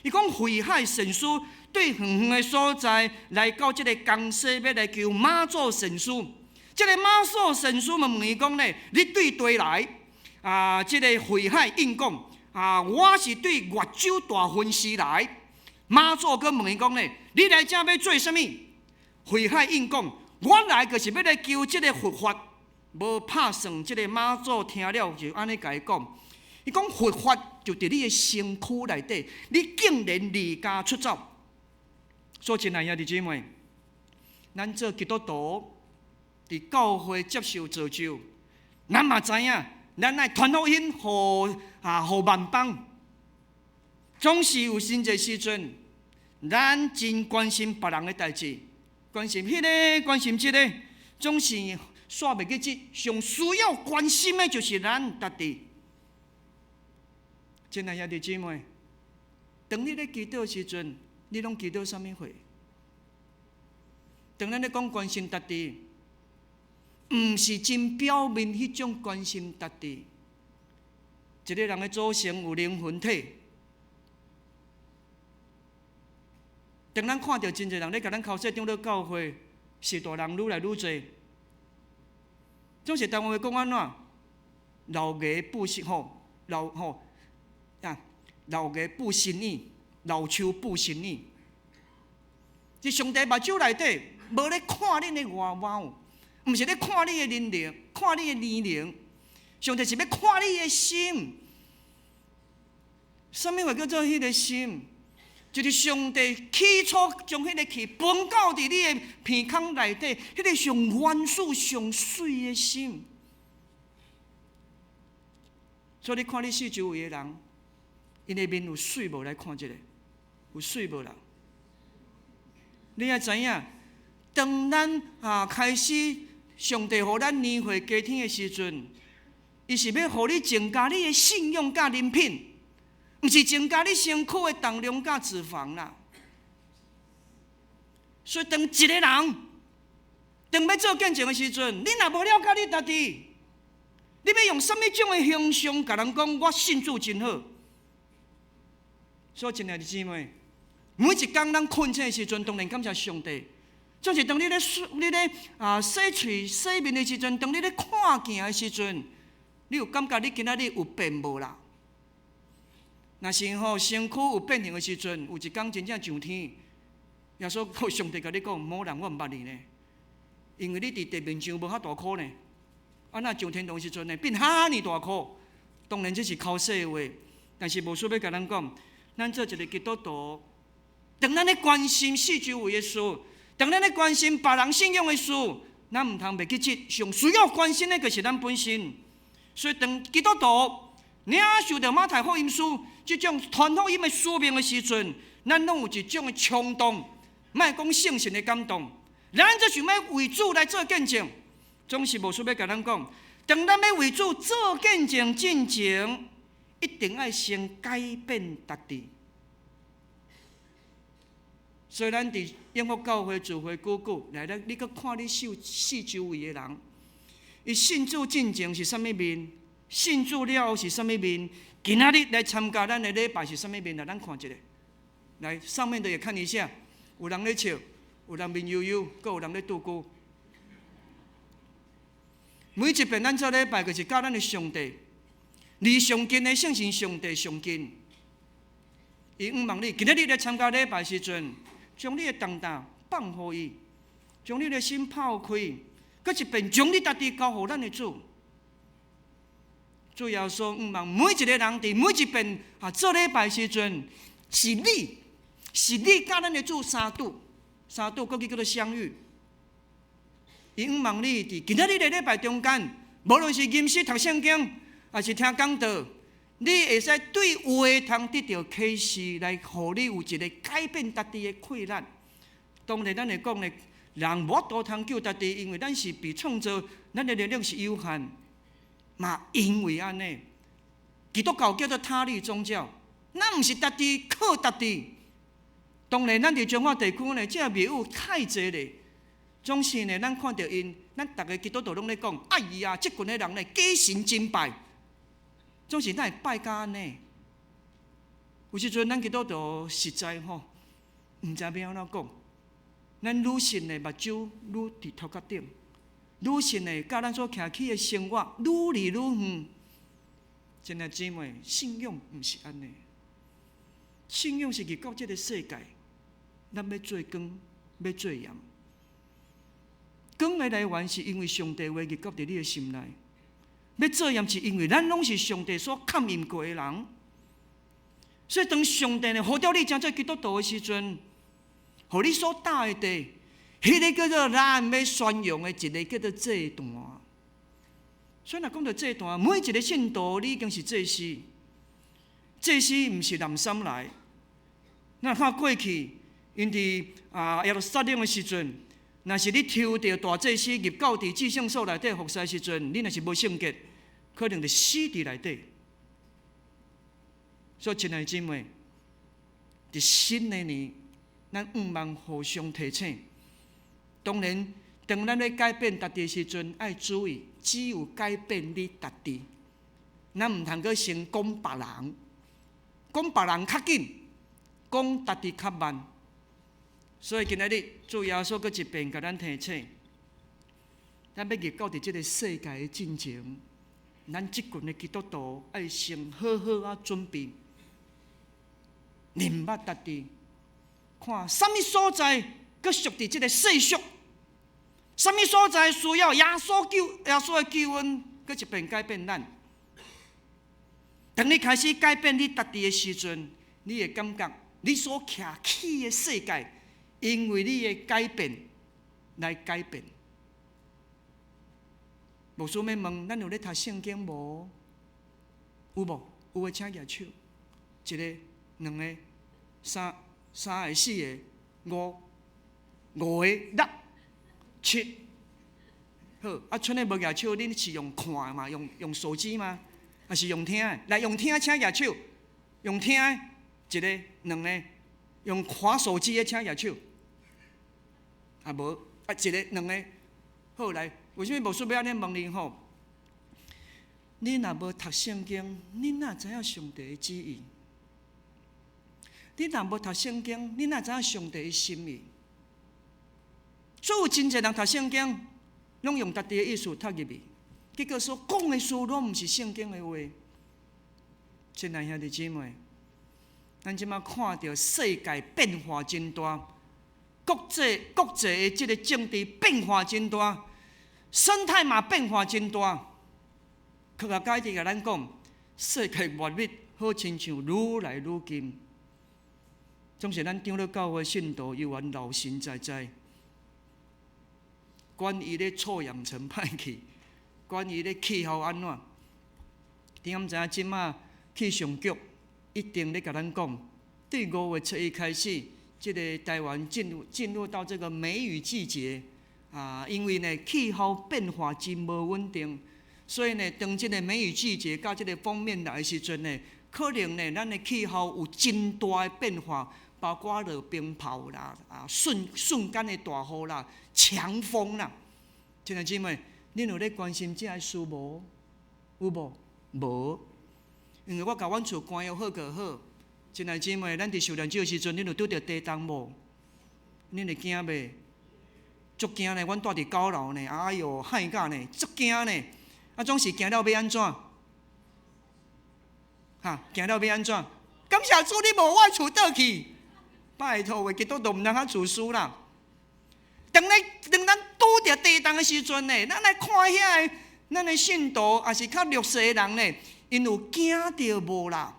S4: 伊講慧海禪師對遠遠的所在來到這个江西，欲來求馬祖禪師。這个馬祖禪師問伊講咧：你對佗來？啊！這个慧海應講：啊，我是對越州大分寺來。馬祖閣問伊講咧：你來遮欲做啥物？慧海應講：我來就是欲來求這个佛法。無拍算，這个馬祖聽了就按呢共伊講：伊講佛法就佇你的身軀內底，你竟然離家出走。所以，親愛兄弟姊妹，咱做基督徒，佇教會接受造就，咱嘛知影。咱愛傳福音，予萬邦，總是有真濟時陣，咱真關心別人的代誌，卻關心彼个，關心這个，總是煞袂記這上需要關心的，就是咱家己。親愛兄弟姊妹，當你咧祈禱時陣，你攏祈禱啥物話？當咱咧講關心家己，毋是真表面彼種關心家己。一個人的組成有靈魂體。當咱看著真濟人咧共咱剾洗長老教會，序大人愈來愈濟，總是台灣話講按怎？老牙布新吼，老吼啊，老牙布新耳，老樹布新耳。佇上帝目睭內底，無咧看恁的外貌，毋是咧看你的年齡，看你的年齡，上帝是欲看你的心。啥物話叫做彼个心？就是上帝起初將彼个氣分到佇你的鼻孔內底，彼个上原始、上媠的心。所以你看你四周圍的人，𪜶的面有媠無？來看一下，有媠無啦？你愛知影，當咱啊開始上帝予咱年歲加添的時陣，伊是欲予你增加你的信仰佮人品，毋是增加你身軀的重量佮脂肪啦。所以當一個人當欲做見證的時陣，你若無了解你家己，你欲用啥物種的形象共人講我信主真好？所以，親愛的姊妹，每一工咱睏醒的時陣，當然感謝上帝。總是當你咧你咧啊洗喙洗面的時陣，當你咧看鏡的時陣，你有感覺你今仔日有變無啦？若是吼身軀有變形的時陣，有一工真正上天，耶穌上帝共你講，某人我毋捌你呢，因為你佇地面上無遐大箍呢，啊若上天堂時陣呢變哈爾大箍，當然這是剾洗話，但是無需欲共咱講，咱做一個基督徒，當咱咧關心四周圍的事，當咱咧關心別人信仰的事，咱毋通袂記這上需要關心的，就是咱本身。所以當基督徒領受著馬太福音書這種傳福音的使命的時陣，咱攏有一種的衝動，莫講聖神的感動，咱就想欲為主來做見證，總是無需欲共咱講。當咱欲為主做見證進前，一定愛先改變家己。所以咱佇永福教會聚會久久，來來，你閣看你四四周圍的人，伊信主進前是啥物面？信主了後是啥物面？今仔日來參加咱的禮拜是啥物面？來，咱看一下。來，上面的也看一下，有人咧笑，有人面憂憂，閣有人咧拄龜。每一遍咱做禮拜，就是佮咱的上帝，離上近的聖神上帝上近。伊向望你，今仔日來參加禮拜時陣，將你的重擔放予伊，將你的心拋開，閣一遍將你家己交予咱的主。主耶穌向望每一個人佇每一遍啊做禮拜時陣，是你，是你佮咱的主相拄，相拄，閣去叫做相遇。伊向望你佇今仔日的禮拜中間，無論是吟詩讀聖經，抑是聽講道，你會使對話通得著啟示，來予你有一個改變家己的氣力。當然，咱會講咧，人無法度通救家己，因為咱是被創造，咱的能力是有限。嘛，因為按呢，基督教叫做他力宗教，咱毋是家己靠家己。當然，咱佇彰化地區呢，這廟宇太濟咧，總是呢，咱看著𪜶，咱逐个基督徒攏咧講，哎呀，這群的人呢，假神真拜，總是哪會拜甲按呢？有時陣咱基督徒實在吼，毋知欲按怎講，咱愈信的目睭愈佇頭殼頂。愈信的，佮咱所徛起的生活愈離愈遠。親愛姊妹，信仰毋是按呢，信仰是入到這个世界，咱欲做光，欲做鹽。光的來源是因為上帝話入到佇你的心內，欲做鹽是因為咱攏是上帝所勘驗過的人。所以當上帝呢呼召你成做基督徒的時陣，予你所搭的地。彼个叫做咱欲宣揚的一个叫做祭壇。所以若講著祭壇，每一个信徒你已經是祭司，祭司毋是濫衲來。咱看過去，𪜶佇啊耶路撒冷的時陣，若是你抽著大祭司入到佇至聖所內底服侍時陣，你若是無聖潔，可能就死佇內底。所以，親愛姊妹，佇新的年，咱向望互相提醒。當然，當咱咧改變家己的時陣，愛注意，只有改變你家己，咱毋通閣先講別人，講別人較緊，講家己較慢。所以今仔日主耶穌閣一遍共咱提醒，咱欲入到佇這个世界的進前，咱這群的基督徒愛先好好仔準備，認捌家己，看啥物所在閣屬佇這个世俗，啥物所在需要耶穌的救恩，閣一遍改變咱。當你開始改變你家己的時陣，你會感覺你所徛起的世界，因為你的改變來改變。牧師欲問，咱有咧讀聖經無？有無？有的請舉手。一个、兩个、三个、四个、五個、六、七。好，啊，賰的無舉手，恁是用看的嘛？用手機嗎？還是用聽的？來，用聽請舉手。用聽的，一个、兩个。用看手機的請舉手。啊無，啊一个、兩个，好來，為啥物牧師欲按呢問你吼？你若無讀聖經，你哪知影上帝的旨意？你若無讀聖經，你哪知影上帝的心意？所以有真濟人讀聖經，攏用家己的意思讀入去，結果所講的事攏毋是聖經的話。親愛兄弟姊妹，咱這馬看著世界變化真大，國際的這个政治變化真大，生態嘛變化真大。科學家一直共咱講，世界末日好親像愈來愈近。總是咱長老教會信徒猶原老神在在，關於咧臭氧層歹去，關於咧氣候按怎，你敢知影這馬氣象局一定咧共咱講，對5月7日開始，這个台灣進入到這個梅雨季節啊，因為呢氣候變化真無穩定，所以呢當這个梅雨季節佮這个鋒面來的時陣呢，可能呢咱的氣候有真大的變化，包括落冰雹啦，啊瞬間的大雨啦，強風啦。親愛姊妹，恁有咧關心這个事無？有無？無。因為我共阮厝關又好個好。親愛姊妹，咱佇受難節的時陣，恁有拄著地動無？恁會驚袂？足驚呢！阮蹛佇9樓呢，哎喲，嚇甲呢，足驚呢！啊，總是驚了欲按怎？哈，驚了欲按怎？感謝主，你無我厝倒去。拜託，話基督徒毋通較自私啦。當咱拄著地動的時陣呢，咱來看遐个咱的信徒，抑是較弱勢的人呢，𪜶有驚著無啦？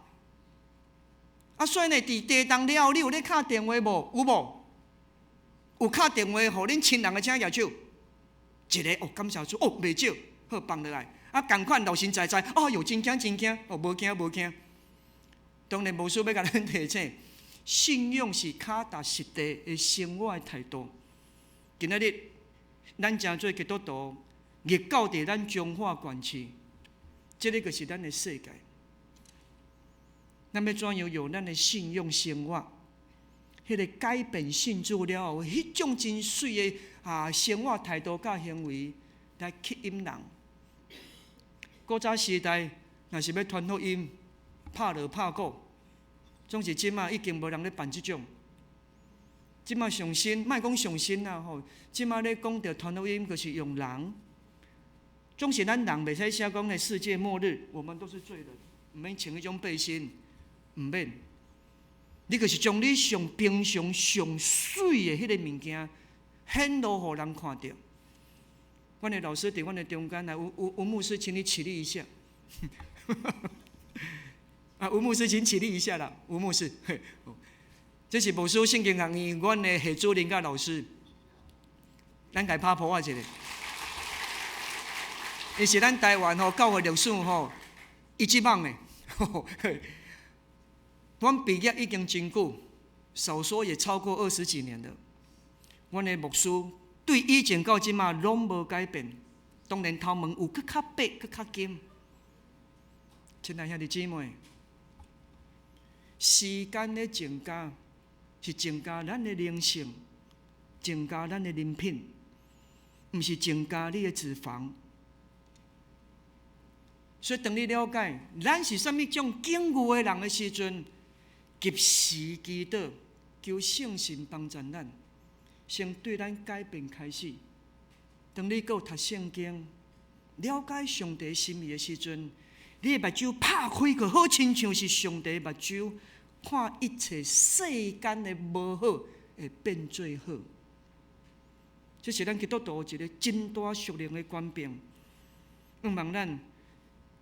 S4: 啊，所以呢，佇地動了後，你有咧敲電話無？有無？有敲電話予恁親人的，請舉手。一个哦，感謝主哦，袂少，好放落來。啊，仝款老神在在，哦喲，真驚真驚，哦，無驚無驚。當然，牧師欲共咱提醒，信仰是腳踏實地的生活的態度。今仔日，咱成做基督徒，入到佇咱彰化縣市，這个就是咱的世界。咱欲怎樣用咱的信仰生活？彼个改變信主了後，彼種真媠的啊生活態度佮行為來吸引人。古早時代，若是欲傳福音，拍鑼拍鼓，總是這馬已經無人咧辦這種。這馬上新，莫講上新啦吼，這馬咧講著傳福音，就是用人。總是咱人袂使寫講咧世界末日，我們都是罪人，毋免穿彼種背心，毋免。你就是將你上平常、上媠的彼个物件顯露予人看著。阮的老師佇阮的中間來，吳牧師，請你起立一下。啊，吳牧師，請起立一下啦，吳牧師。這是牧師聖經學院阮的系主任佮老師，咱共伊拍噗仔一下。伊是咱台灣吼教會歷史吼一級棒的。阮畢業已經真久，少說也超過20幾年了。阮的牧師對以前到這馬攏無改變。當然頭毛有閣較白，閣較金。親愛兄弟姊妹，時間的增加是增加咱的靈性，增加咱的人品，毋是增加你的脂肪。所以，當你了解咱是啥物種境遇的人的時陣，及時祈禱，求聖神幫助咱，先對咱改變開始。當你閣有讀聖經，了解上帝心意的時陣，你的目睭拍開，閣好親像是上帝的目睭，看一切世間的無好會變做好。這是咱基督徒一個真大屬靈的轉變。向望咱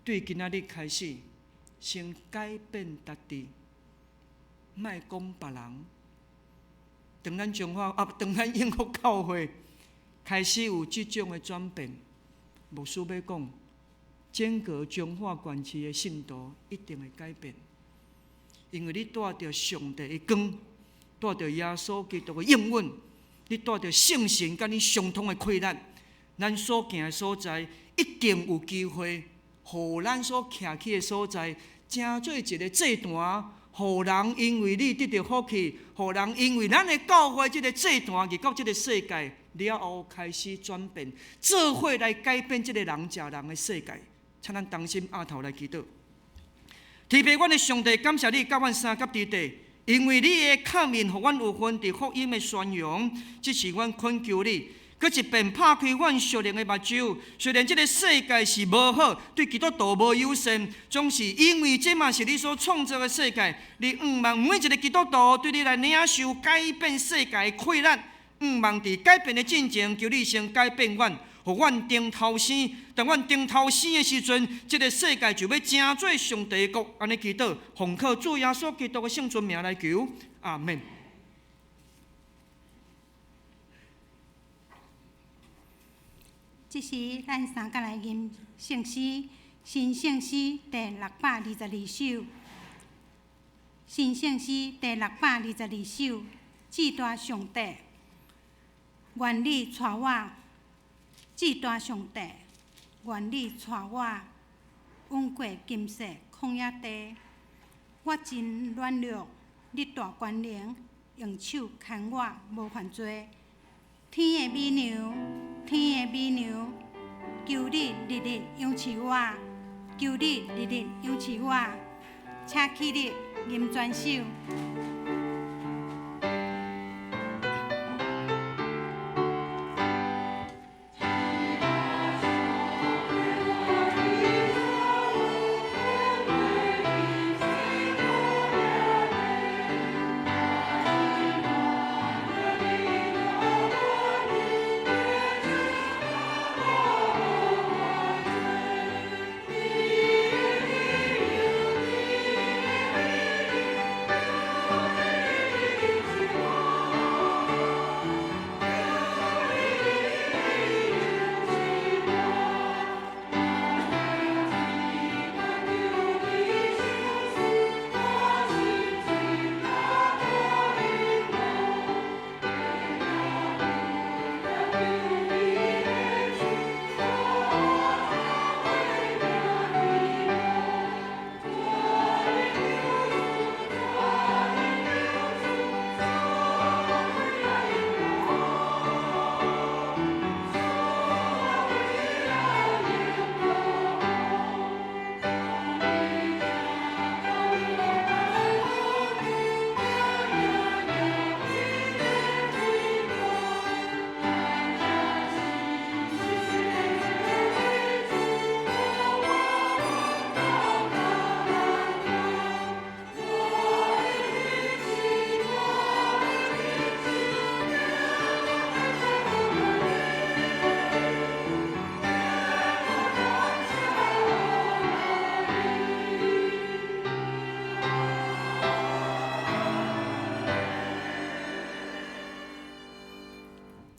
S4: 對今仔日開始，先改變家己，莫講別人。當咱彰化啊，當咱永福教會開始有這種的轉變，牧師欲講，整個彰化縣市的信徒一定會改變，因為你帶著上帝的光，帶著耶穌基督的應允，你帶著聖神佮你相通的氣力，咱所行的所在一定有機會，予咱所徛起的所在，成做一個祭壇，予人因為你得著福氣，予人因為咱的教會這個祭壇入到這個世界了後開始轉變，做伙來改變這個人食人的世界。請咱同心徛頭來祈禱。天父，阮的上帝，感謝你佮阮相佮佇地，因為你的赦免，予阮有份佇福音的宣揚，這是阮懇求你。閣一遍拍開阮屬靈的目睭，雖然這個世界是無好，對基督徒無友善，總是因為這嘛是你所創造的世界。你向望每一個基督徒對你來領受改變世界的氣力，向望佇改變的進程，求你先改變阮，予阮頂頭生。當阮頂頭生的時陣，這個世界就欲成做上帝的國。按呢祈禱，奉靠主耶穌基督的聖尊名來求，阿們。
S2: 這時，咱三個來吟聖詩，新聖詩第622首。新聖詩第622首，至大上帝，願你帶我，至大上帝，願你帶我，往過金色曠野地。我真軟弱，你大權能，用手牽我，無犯罪。天的美娘，天的美娘，求你日日仰視我，求你日日仰視我，請起立，吟全首。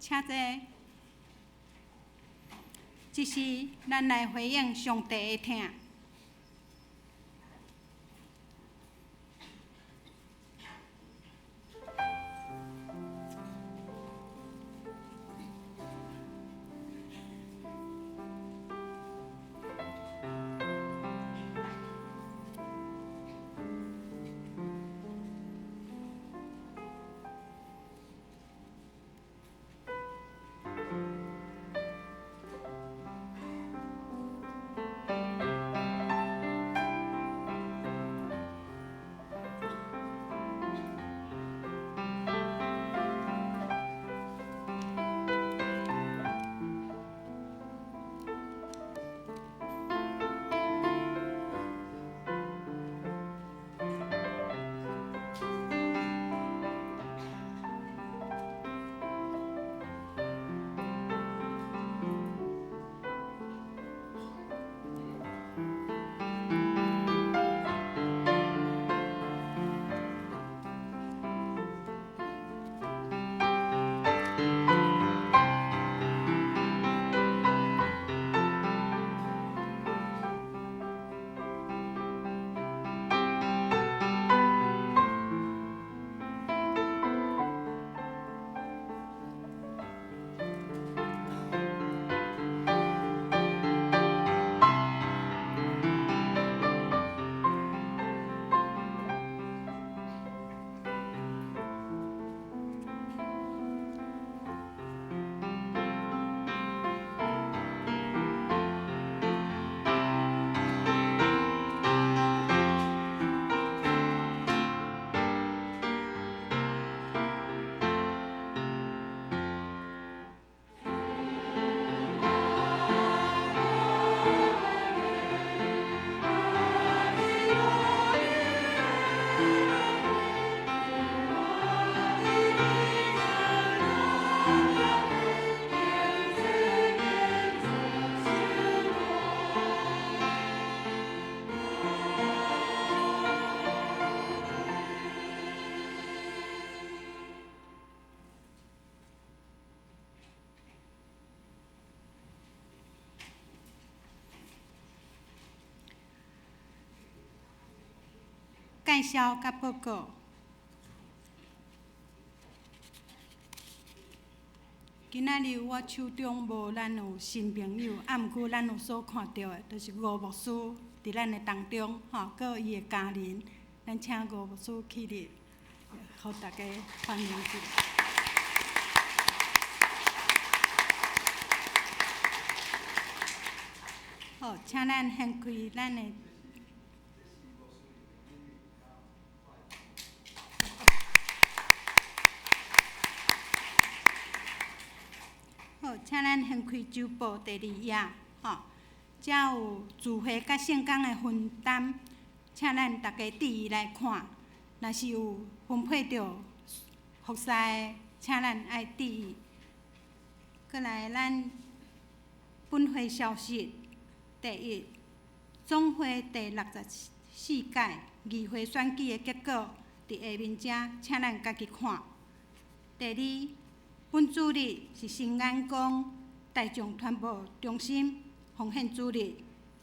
S2: 請坐。這時，咱來回應上帝的疼。介绍佮报告。今仔日我手中无咱有新朋友，啊，毋过咱有所看著的，就是吴牧师佇咱的当中，吼，佮伊的家人，咱请吴牧师起立，予大家欢迎一下。好，请咱掀开咱的。好，请咱掀开周报第二页，吼，遮有聚会佮圣工的分担，请咱逐家注意来看。若是有分配著服侍的，请咱爱注意。过来，咱本会消息。第一，总会第64届议会选举的结果伫下面遮，请咱家己看。第二，本主日是新安宫大众传播中心奉献主日，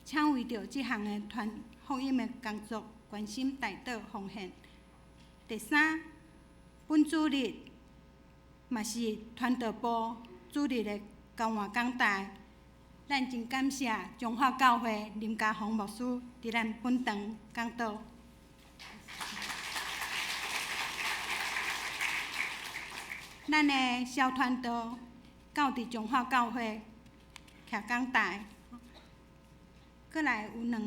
S2: 请为著这项的传福音的工作关心代祷奉献。第三，本主日嘛是传道部主日的交换讲台。咱真感谢彰化教会林家宏牧师伫咱本堂讲道。咱的小传道到伫彰化教会徛讲台。阁来有两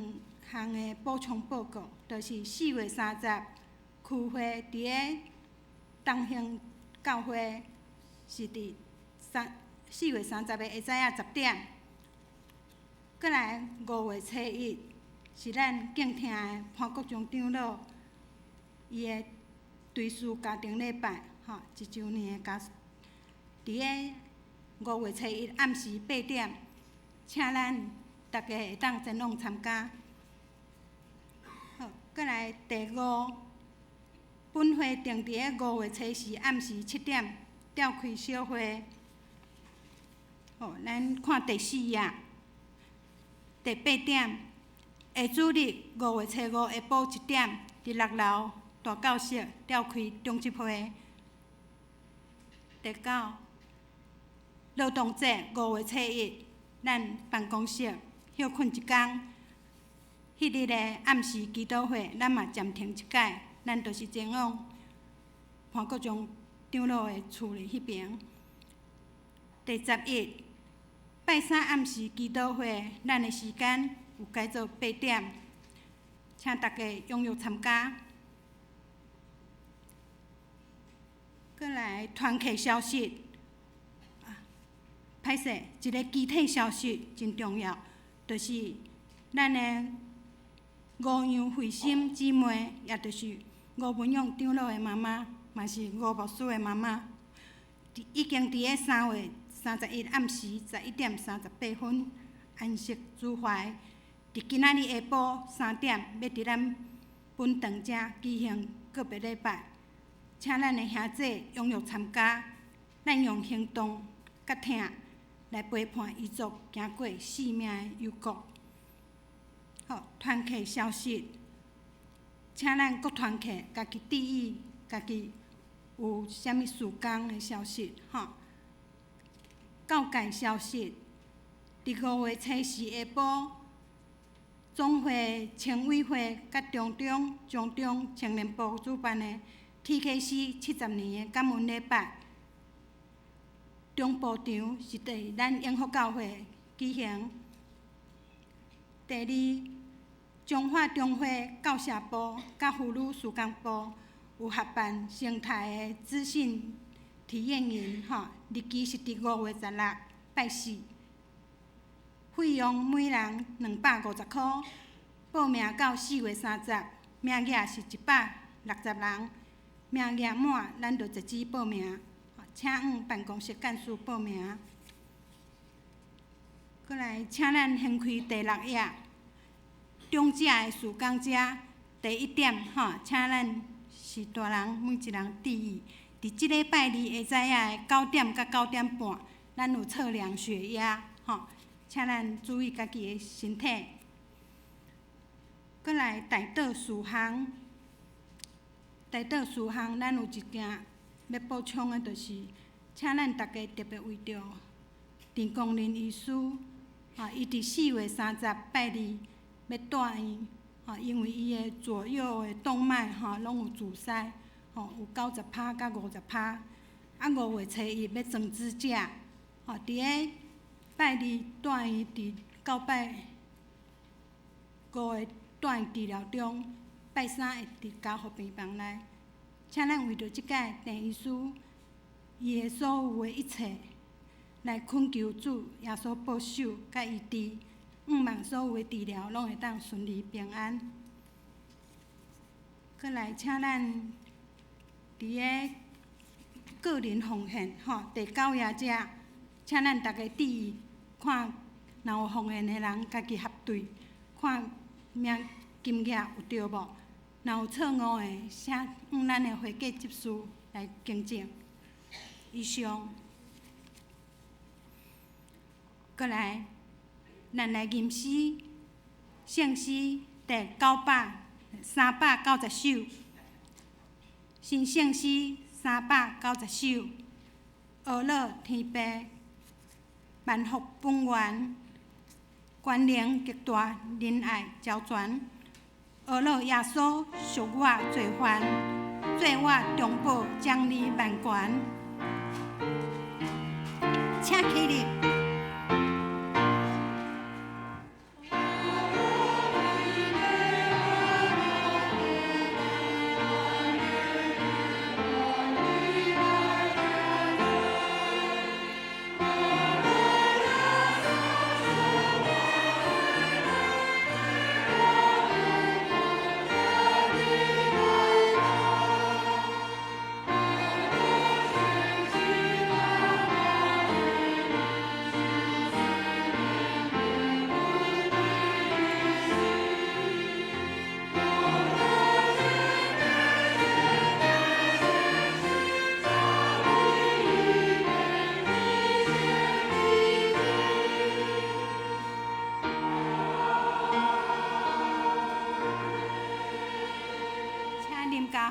S2: 项的补充报告，就是4月30区会伫个东兴教会是伫4月30的下早仔10点。阁来5月初一是咱敬听的潘国忠长老伊的追思家庭礼拜，吼，一周年的家，伫个5月初一暗时8点，请咱逐家会当前往参加。好，阁来第五，本会定伫个5月初四暗时7点召开小会。好，咱看第四页。第八点，下主日5月初五下晡1点，伫六楼大教室召开中执会。第九，劳动节5月初一，咱办公室歇睏一工。彼日的暗时祈祷会，咱嘛暂停一摆，咱就是前往潘国忠长老的厝里彼边。第十一，拜三暗时祈祷会，咱的时间有改做8点，请大家踊跃参加。阁来团契消息，歹势，一个具体消息真重要，就是咱的吴杨慧心姊妹，也就是吴文勇长老的妈妈，嘛是吴牧师的妈妈，已经伫个3月31暗时11点38分安息主怀。伫今仔日下晡3点，欲伫咱本堂遮举行告别礼拜，请咱的兄姊踊跃参加，咱用行动佮疼来陪伴遗族行过生命的幽谷。好，团契消息，请咱各团契家己注意，家己有啥物事工的消息，吼。教界消息，伫5月初四下晡，总会青委会佮中中、中中青年部主办的 TKC 70年的感恩礼拜，中部场是伫咱永福教会举行。第二，彰化中会教社部佮妇女事工部有合办生态的资讯体验营，吼，日期是伫5月16拜四，费用每人250箍，报名到4月30，名额是160人，名额满，咱就截止报名，请往办公室干事报名。阁来，请咱掀开第六页，长者的事工遮第一点，吼，请咱序大人每一人注意。伫这礼拜二下早仔的9点到9点半，咱有测量血压，吼，请咱注意家己的身体。阁来代祷事项，代禱事項，咱有一件欲補充的，就是請咱逐家特別為著陳光林醫師，伊佇4月30拜二欲住院，因為伊的左右的動脈攏有阻塞，有90%佮50%，5月初1欲裝支架，佇个拜二住院，佇到拜五的住院治療中，拜三會佇加護病房內。請咱為著這擺鄭醫師，伊的所有的一切，來懇求主耶穌保守佮醫治，向望所有的治療攏會當順利平安。閣來請咱佇个個人奉獻，第九頁遮，請咱逐家注意看，若有奉獻的人，家己核對，看名金額有對無？若有錯誤的，請向咱的會計執事來更正。以上。閣來，咱來吟詩，聖詩第390首，新聖詩390首，阿樂天父，萬福本源，權能極大，仁愛昭全，阿樂耶穌贖我罪犯，做我中保，獎勵萬權。請起立。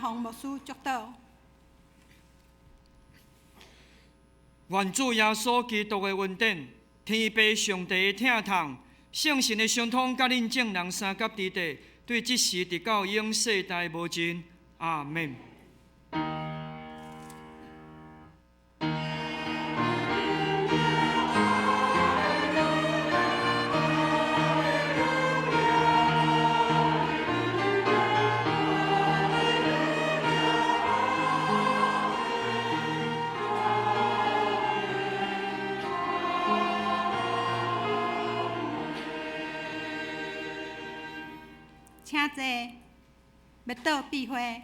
S2: 牧師祝禱。
S4: 願主耶穌基督的恩典、天父上帝的疼痛、聖神的相通，佮恁眾人相佮佇地，對這時直到永世代無盡。阿們。
S2: 請坐，欲倒閉會。